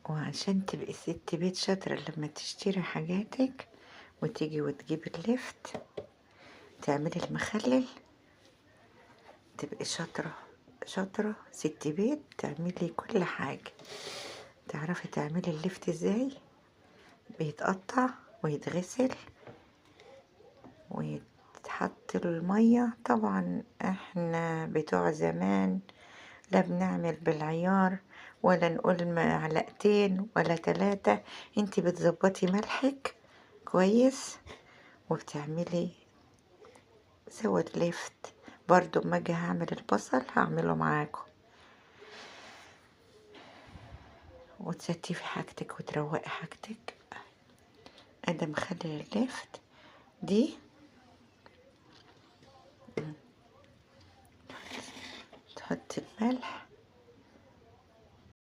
وعشان تبقي ست بيت شاطرة لما تشتري حاجاتك وتيجي وتجيبي اللفت تعملي المخلل، تبقي شاطرة شاطرة ست بيت، تعملي كل حاجة. تعرفي تعملي اللفت ازاي؟ بيتقطع ويتغسل ويتحط المية. طبعا احنا بتوع زمان لا بنعمل بالعيار ولا نقول معلقتين ولا 3، انتي بتظبطي ملحك كويس وبتعملي سوى اللفت. برضو اما اجي هعمل البصل هعمله معاكم، وتستفي حاجتك وتروقي حاجتك. ادي مخلل اللفت دي، تحطي الملح